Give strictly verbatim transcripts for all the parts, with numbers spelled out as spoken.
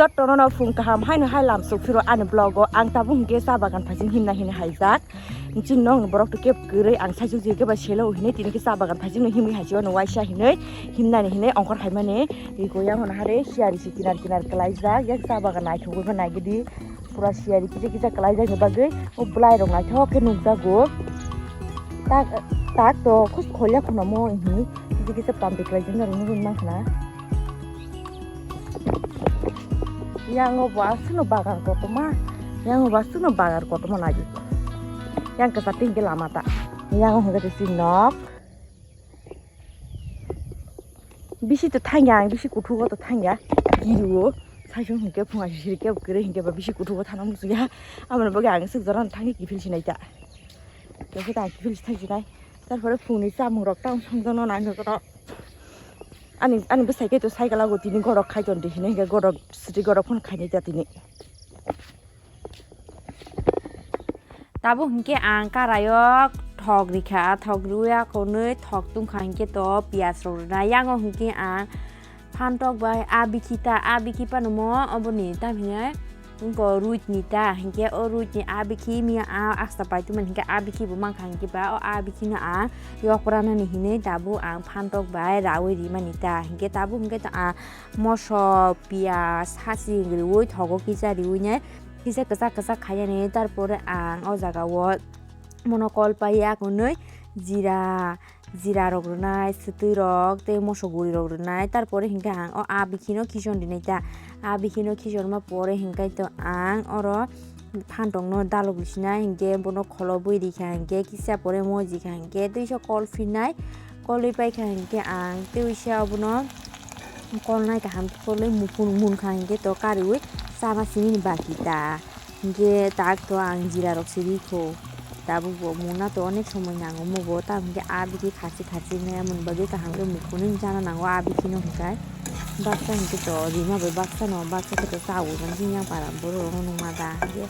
Jottono no phung kaham haino hai lam sok phiro ani vlog o ang tabuk hinkhe cha bagan phaising himna hinwi haijak. Chini nok ni borok to kebo kwrwi ang saichung chikhe ba selo hinwi tini khe cha bagan phaising no himwi haijak no waisa hinwi himnani hinwi ongkhor khaimani. Iko yang hono hare siyari si kinar kinar kwlaijak yak cha bagan naithok bai nai gidi pura siyari kisa kisa kwlaijak ni bagwi o bwlai rok naithok khe nukjago. Tak tak to khus kholya khono mo hinwi kisa kisa pampi kwlaijak norok nugwi mankha na. Yang o bo aswkno bagar kotorma, yang o bo aswkno bagar kotorma nai. Yang kwchar tingkhe lama ta. Yang o hwnkhe twi nok. Bisi to thangya, ang bisi kuthugo to thangya. Kirio, saisung hwnkhe phunga siri kebo kwrwi hwnkhe ba bisi kuthugo thana muchungya. Amoni bagwi ang swk jorano thangwi kiphil sinai ta. Khe ta kiphil thangsinai. Tarpore phungni chamung rok tang songjakno nai nokro. Ani, ani bwsai khe to cycle o tini godok khai ton di hinwi hwnkhe godok sri godok phano khainai ta tini. Tabuk hwnkhe ang karai o thok rikha, thok riwi akonwi thok tungkha hwnkhe to piyaj rok rwnai. Yang o hwnkhe ang phantok bai a bikhi ta, a bikhi phano mo oboni tamhinai. Wngkha ruit ni ta, hinkhe o ruit ni a bikhi miya a asta pai tongmani hinkhe a bikhi bo mankha hinkhe ba o a bikhi no ang yok pranani hinwi tabuk ang phantok bai raui rimani ta. Hinkhe tabuk hinkhe to ang moso, piyaj, hasing riui thogo kisa riui nai kisa kwchak kwchak khainani, tarpore ang o jaga o mono kol pai ya konwi jira, jira rok rwnai, swtwi rok tei moso guri rok rwnai, tarpore hinkhe ang o a bikhi no khichon rinai ta, a bikhi no khichon ma pore hinkhe to ang oro phantok no dalok risinai hinkhe bono kholobwi rikha hinkhe kisa pore moji kha hinkhe twisa kol phinai, kolwi paikha hinkhe ang twisa obono kol nai kaham khe kolwi mukhung munkha hinkhe to kariui chama simi ni baki ta. Hinkhe tak to ang jira rok se rikho. Tabuk bo muna to onek somoi nango mugo, tamo hinkhe a bikhi kharchi kharchi hinwi amoni bagwi kaham khe mukhunwi chana nango a bikhi no hinkhai. Baksa hinkhe to rima bai baksa no, baksa khe to chaui mani chini yang para borok rok no nukma da. Hinkhe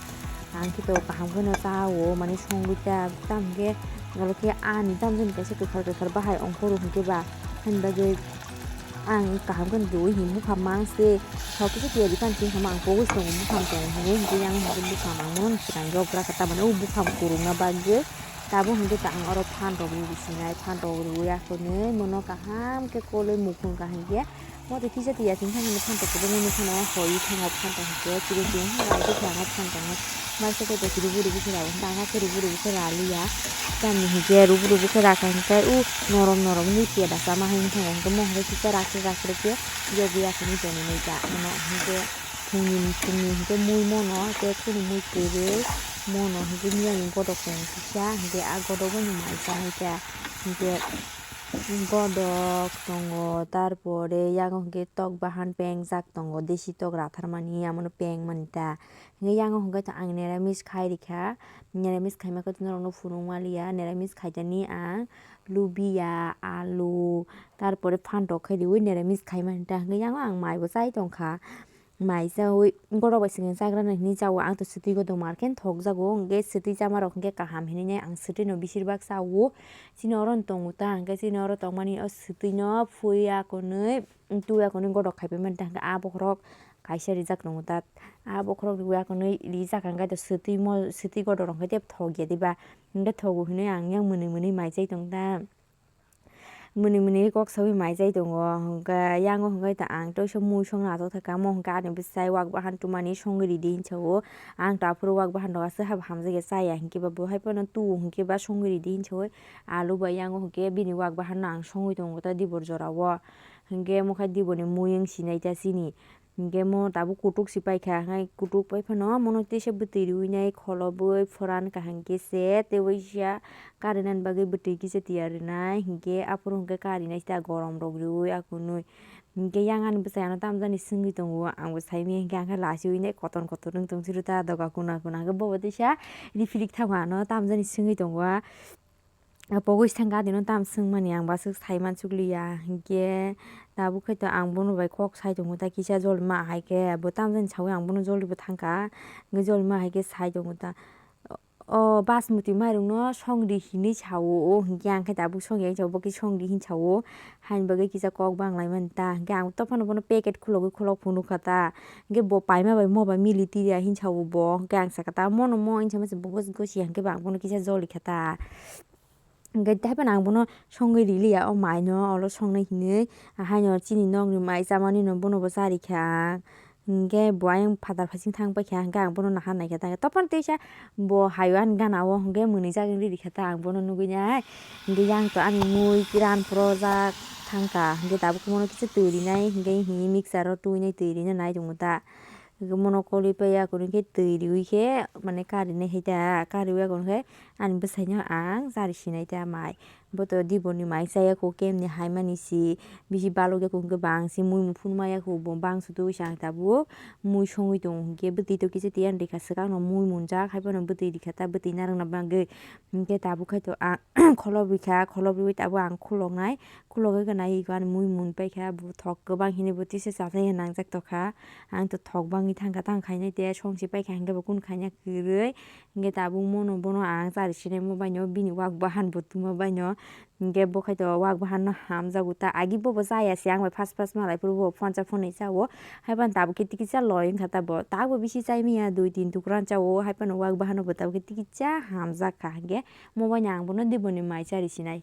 ang khe to kaham kheno chaui mani songwi ta, tamo hinkhe oro khe ani tamjani kaisa kwthar kwthar bahai ongkhoro hinkhe ba, hani bagwi ang kaham khe riui hinwi bupha mang se, thok kisa tiyari pan chini kha ang pogwi tongo, buphang tongo hinwi, hinkhe yang hinkhe buphang ang mono swkang jok gra kha, tamani o buphang kwrwngna bagwi tabuk hinkhe ta ang oro phan rok riui sinai, phan rok riui akhorni mono kaham khe kolwi mukhung kha hinkhe, moto kisa tiyasing thang hinwi phan rok kwbangma nukha no hoi thango phan rok hinkhe chiri chiri wngkha, bai khe ang phan rok no. Baksa khe to rubu rubu khe rao, dana khe rubu rubu khe raliya. Tamni hinkhe rubu rubu khe rakha hinkhe u norom norom ni peda sama hai wngthango, hinkhe mohor kisa rakhe rakhe khe yogwi akhorni tonwi nai ta. Ano hinkhe phungni phungni hinkhe mui mono tei khuni mui kwrwi mono hinkhe miyani godok tongo kisa, hinkhe a godok bai no mai chanai ta. Hinkhe godok tongo, tarpore yago hinkhe tok bahan pengjak tongo, desi tok ratharmani, amono pengmani ta. Hinkhe yango hwnkhe to ang neramis khai rikha, neramis khaima khe norokno phunuk maliya, neramis khaitani ang lubiya, alu, tarpore phantok khai riui neramis khaimani ta, hinkhe yango ang maibo chai tongkha, mai chaui borok bai chwngno chagrana hinwi chao, ang to swtwi godoma khe thokjago, hinkhe swtwi chamarok hinkhe kaham hinwi ang swtwino bisirbak chao, chini oro tongo ta, hinkhe chini oro tongmani o swtwino phuya konwi, tuya konwi godok khaipai mani ta, hinkhe a bokhorok kaisa rijak tongo ta. A bokhorok riui akonwi rijak ang khe swtwi mo, swtwi godok rok khe tei thok ya diba? Hinkhe thogo hinwi ang yang mwnwi mwnwi mai chai tong ta. Mwnwi mwnwi kok saui mai chai tongo. Hinkhe yango hinkhe ta ang toisa mui song natok thaka, mo hinkhe ani bwsai wak bahan tumani songwi ridi hinwi sao. Ang to aphuru wak bahan rok aswk habo hamjak ya chaya hinkhe ba bo hai phano tuo hinkhe ba songwi ridi hinwi sao. Alu bai yango hinkhe bini wak bahan no ang songwi tongo ta dibor jora o. Hinkhe mo khe diboni mui wng sinai ta chini. Hinkhe mo tabuk kutuk se paikha, hai kutuk pai phano mono teisa bwtwi riui nai kholobwi phoran kaham khe se tei waisa karinani bagwi bwtwi kisa tiyar rwnai, hinkhe aphuru hinkhe karinai ta gorom rok riui akunui. Hinkhe yang ani bwsai ano tamjani swngwi tongo, ang bo saimanya hinkhe ang khe lachiui nai kotor kotor wng tong siro ta doga kuna kuna, hinkhe bobo teisa riphilik thango ano tamjani swngwi tongo. Pogwi se thangkha, adino tam swngmani ang bo aswk sai mansukliya. Hinkhe tabuk khe to ang bono bai kok sai tongo ta, kisa jolima hai khe bo tamjani saui ang bono jolibo thangkha. Hinkhe jolima hai khe sai tongo ta, o basmati mairungno songri hinwi sao, o hinkhe ang khe tabuk songya hinwi sao, bo khe songri hinwi sao, haini bagwi kisa kok banglaimani ta, hinkhe ang tophano bono packet khulogwi khulok phunukha ta, hinkhe bo paima bai mo bai mili tiriya hinwi sao bo, hinkhe ang sakha ta mono mo hinwi sama se bo gos-, gosi ya, hinkhe bo ang bono kisa joli kha ta. Hinkhe tei phano ang bono songwi riliya o maino, olo songnai hinwi, haino chini nokni mai chamani no bono bo charikha ang. Hinkhe bo ayang phatar phasing thang paikha, hinkhe ang bono naha naikha ta, tophan teisa bo hayo ani gana o, hinkhe mwnwi jagwi rikha ta ang bono nugwi nai. Hinkhe yang to ani mui kiran phuru jak thangkha, hinkhe tabuk bono kisa twi rinai, hinkhe hinwi mixer o twinai twi rina nai tongo ta. Hinkhe mono kolwi paiya kunu khe twi riwi khe mane karinai hai ta, kariwi ya kunu khe ani bwsaino ang chari sinai ta mai. Bo to diboni mai chaya kho kemni haimani si bisi balok ya kho hinkhe bang si mui muphunma ya kho bo bang sutu sa ang tabuk mui songwi tongo hinkhe bwtwi to kisa tiyang rikha swkang no mui munjak hai phano bwtwi rikha ta bwtwi narwkna bagwi hinkhe tabuk khai to ang kholop rikha kholop riwi tabuk ang khuloknai khulogwi gana ego ani mui mun paikha bo thok kwbang hinwi bo tisa chajak ya nangjak tokha ang to thok bangwi thangkha tang khainai te songsi paikha hinkhe bo kunu khaina kwrwi. Hinkhe tabuk mono bono ang chari sinai mo baino bini wak bahan bo tuma baino. Hinkhe bo khai to wak bahan no hamjago ta agi bobo chaya se ang bai first first malai phuru bo phonsa phonwi chao. Haiphano tabuk khe tikisa loi wngkha ta bo. Tabuk bisi chai manya dui tin tukra chao. Haiphano wak bahan no bo tabuk khe tikisa hamjak kha. Hinkhe mo baino ang bono diboni mai chari sinai.